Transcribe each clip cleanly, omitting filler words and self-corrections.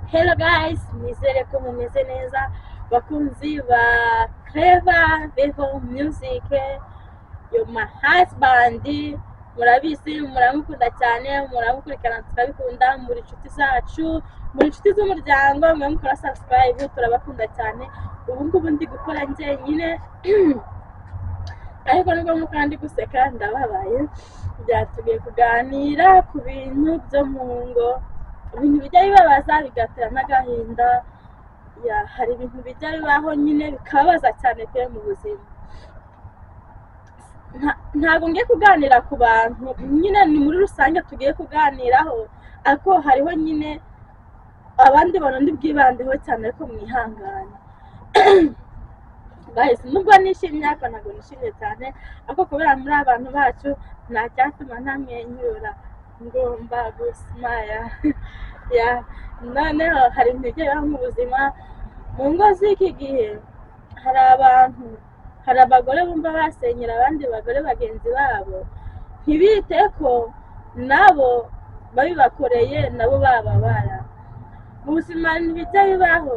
Hello guys, nizere ko mumeze neza, bakunzi ba Clever Vevo Music. Yo, my husband, murabizi, muramukunda cyane, muramukurikirana, tukabikunda. Muri inshuti zacu, muri inshuti z'umuryango, mwe mukora subscribe, turabakunda cyane. Ubu ngubu ndi gukora njyenyine, ariko nubwo mukora ndi guseka, ndababaye. Byatugiye kuganira ku bintu byo mu ngo, ibintu bijya bibabaza bigatera n'agahinda. Ya, hari ibintu bijya bibaho nyine bikababaza cyane pe mu buzima. Ntabwo ngiye kuganira ku bantu nyine, ni muri rusange tugiye kuganiraho, ariko hariho nyine abandi bantu ndi bwibandeho cyane, ariko mwihangane. Guys, nubwo nishimye ariko ntabwo nishimye cyane, ariko kubera muri abantu bacu nta cyatuma ntamwenyura, ngomba gusmaya. Ya, noneho hari ibintu bijya bibaho mu buzima, mu ngo z'iki gihe. Hari abantu, hari abagore bumva basenyera abandi bagore bagenzi babo, ntibite ko nabo babibakoreye nabo bababara. Mu buzima ntibijya bibaho.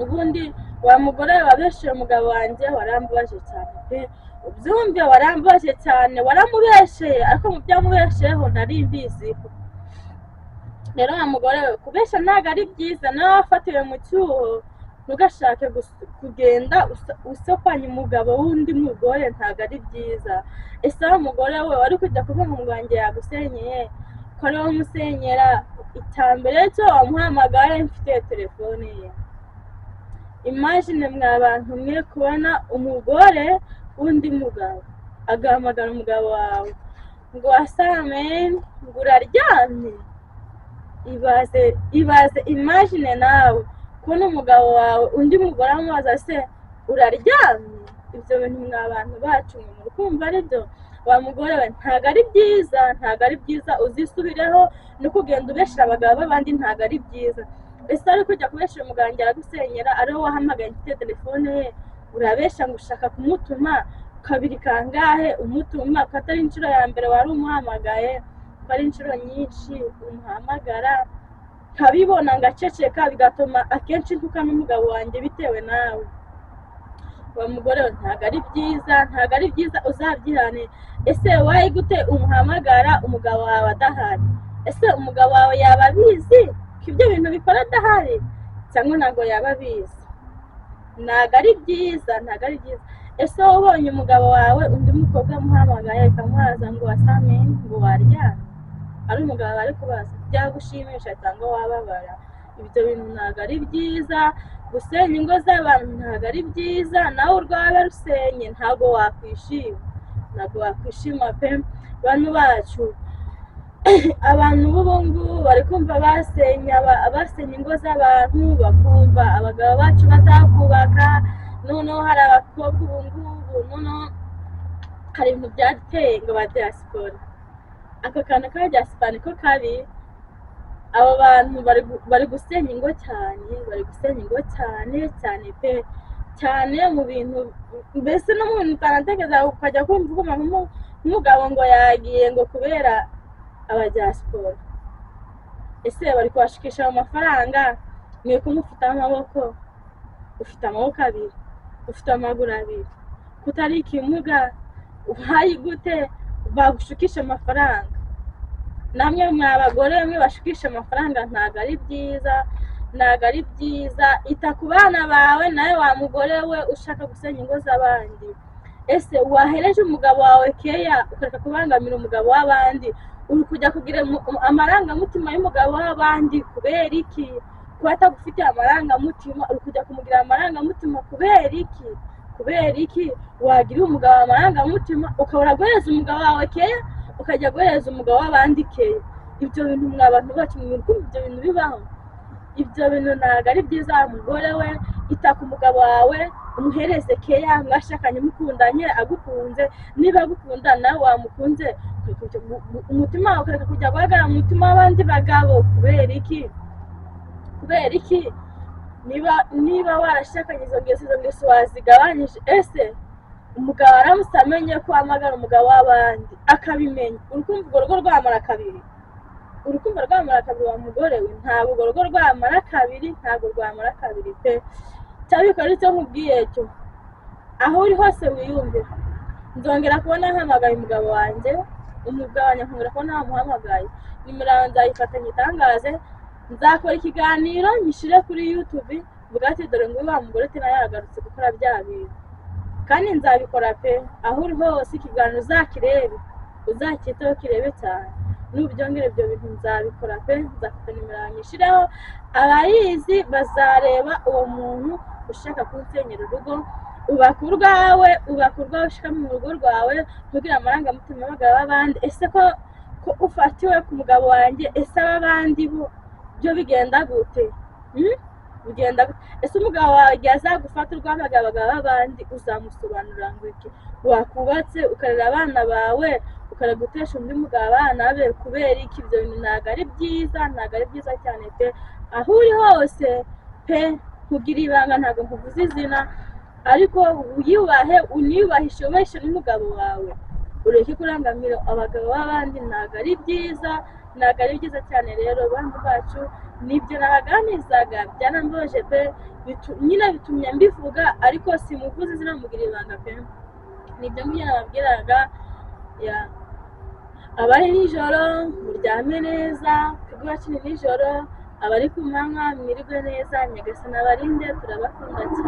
Ubundi wa mugore wabeshyeye umugabo wanjye, warambabaje cyane pe, ubyumve, warambabaje cyane, waramubesheye, ariko mu byo wamubesheyeho nari mbizi. Rero wa mugore we, kubeshya ntabwo ari byiza. Nawe wafatiwe mu cyuho, ntugashake kugenda usopanya umugabo w'undi mugore, ntabwo ari byiza. Ese wa mugore we, wari kujya kuvuga ngo umugabo wanjye yagusenyeye, ko ari wowe umusenyera? Icya mbere cyo wamuhamagaye mfite telefone ye. Imagine mwa bantu mwe, kubona umugore w'undi mugabo agahamagara umugabo wawe ngo: "Wasame," ngo: "Uraryamye?" Ibaze, ibaze, imagine nawe kubona umugabo wawe undi mugore amubaza se: "Uraryamye?" Ibyo bintu mwa bantu bacu mwe muri kumva ari byo? Wa mugore we, ntabwo ari byiza, ntabwo ari byiza, uzisubireho. No kugenda ubeshera abagabo b'abandi ntabwo ari byiza. Ese ari kujya kubeshera umugabo ngo aragusenyera, ariwe wahamagaye mfite telefone ye? Urabesha ngo ushaka kumutuma kabiri kangahe umutuma, ko atari inshuro ya mbere wari umuhamagaye, ko ari inshuro nyinshi umuhamagara, nkabibona ngaceceka, bigatuma akenshi ntuka n'umugabo wanjye bitewe nawe. Wa mugore we, ntabwo ari byiza, ntabwo ari byiza, uzabyihane. Ese wayi gute umuhamagara umugabo wawe adahari? Ese umugabo wawe yaba abizi ko ibyo bintu bikora adahari, cyangwa ntabwo yaba abizi? Ntabwo ari byiza, ntabwo ari byiza. Ese wowe ubonye umugabo wawe undi mukobwa amuhamagaye akamubaza ngo: "Wasame," ngo: "Waryamye?" ari umugabo bari kubaza, byagushimisha cyangwa wababara? Ibyo bintu ntabwo ari byiza. Gusenya ingo z'abantu ntabwo ari byiza. Nawe urwawe rusenye ntabwo wakwishima, ntabwo wakwishima pe. Bantu bacu, abantu b'ubu ngubu bari kumva basenya ingo z'abantu, bakumva abagabo bacu batakubaka. Noneho hari abakobwa ubu ngubu, noneho hari ibintu byateye ngo ba diaspora. Ako kantu ka diaspora niko kabi. Abo bantu bari gusenya ingo cyane, bari gusenya ingo cyane cyane pe, cyane mu bintu mbese no mu bintu utanatekereza, ukajya kumva uguma nk'umugabo ngo yagiye ngo kubera abadiaspora. Ese bari kubashikisha ayo mafaranga? Mwe kumufitaho amaboko, ufite amaboko abiri, ufite amaguru abiri, kutari ikimuga, uhaye gute bagushukisha amafaranga? Namwe mwa bagore mwe bashukisha amafaranga, ntabwo ari byiza, ntabwo ari byiza. Ita ku bana bawe. Nawe wa mugore we ushaka gusenya ingo z'abandi, ese wahereje umugabo wawe keya, ukareka kubangamira umugabo w'abandi? Uri kujya kugira amarangamutima y'umugabo w'abandi kubera iki? Kuba atagufitiye amarangamutima, uri kujya kumugira amarangamutima kubera iki? Kubera iki wagira umugabo amarangamutima, ukabura guhereza umugabo wawe keya, ukajya guhereza umugabo w'abandi keya? Ibyo bintu mwa bantu bacu mwe kumva ibyo bintu bibaho? Ibyo bintu ntabwo ari byiza. Mugore we, ita ku mugabo wawe, umuhereze keya. Mwashakanye mukundanye, agukunze. Niba agukunda nawe wamukunze, umutima wawe ukareka kujya guhagarara mu mutima w'abandi bagabo. Kubera iki? Kubera iki? Niba warashakanye izo ngeso, izo ngeso wazigabanyije. Ese umugabo aramutse amenye ko uhamagara umugabo w'abandi, akabimenya, uri kumva urwo rugo rwamara kabiri? Urukundo rwamara kabiri wa mugore we, ntabwo urwo rugo rwamara kabiri, ntabwo rwamara kabiri pe. Cyabikora icyo nkubwiye cyo, aho uri hose wiyumvira. Nzongera kubona nhamagaye umugabo wanjye, umugabo wanjye nkongera kubona wamuhamagaye, nimero yawe nzayifata nyitangaze, nzakora ikiganiro nyishyire kuri YouTube, mvuga ati dore nguyu wa mugore Tina yagarutse gukora bya bintu, kandi nzabikora pe. Aho uri hose ikiganiro uzakirebe, uzacyiteho kirebe cyane, nubyongera ibyo bintu nzabikora pe. Nzafata nimero yawe nyishyireho, abayizi bazareba uwo muntu ushaka kunsenyera urugo. Ubaka urwawe, ubaka urwawe, ushika mu rugo rwawe, ntugire amarangamutima y'abagabo b'abandi. Ese ko ufatiwe ku mugabo wanjye, ese ab'abandi bo byo bigenda gute? Bigenda gute? Ese umugabo wawe igihe azagufata urw'abagabo b'abandi uzamusobanurira ngo iki? Wakubatse ukarera abana bawe, ukareka gutesha undi mugabo abana be kubera iki? Ibyo bintu ntabwo ari byiza, ntabwo ari byiza cyane pe. Aho uri hose pe, kugira ibanga, ntabwo nkuvuze izina, ariko wiyubahe, uniyubahishe, wubashe n'umugabo wawe, ureke kurangamira abagabo b'abandi, ntabwo ari byiza, ntabwo ari byiza cyane. Rero bantu bacu, nibyo nabaganizaga, byarambabaje pe, nyine bitumye mbivuga, ariko simuvuze izina, mugira ibanga pe. Nibyo ngibyo nababwiraga. Ya abari nijoro muryame neza, twebwe iwacu ni nijoro, abari ku manywa mwirirwe neza, Nyagasani abarinde, turabakunda cyane.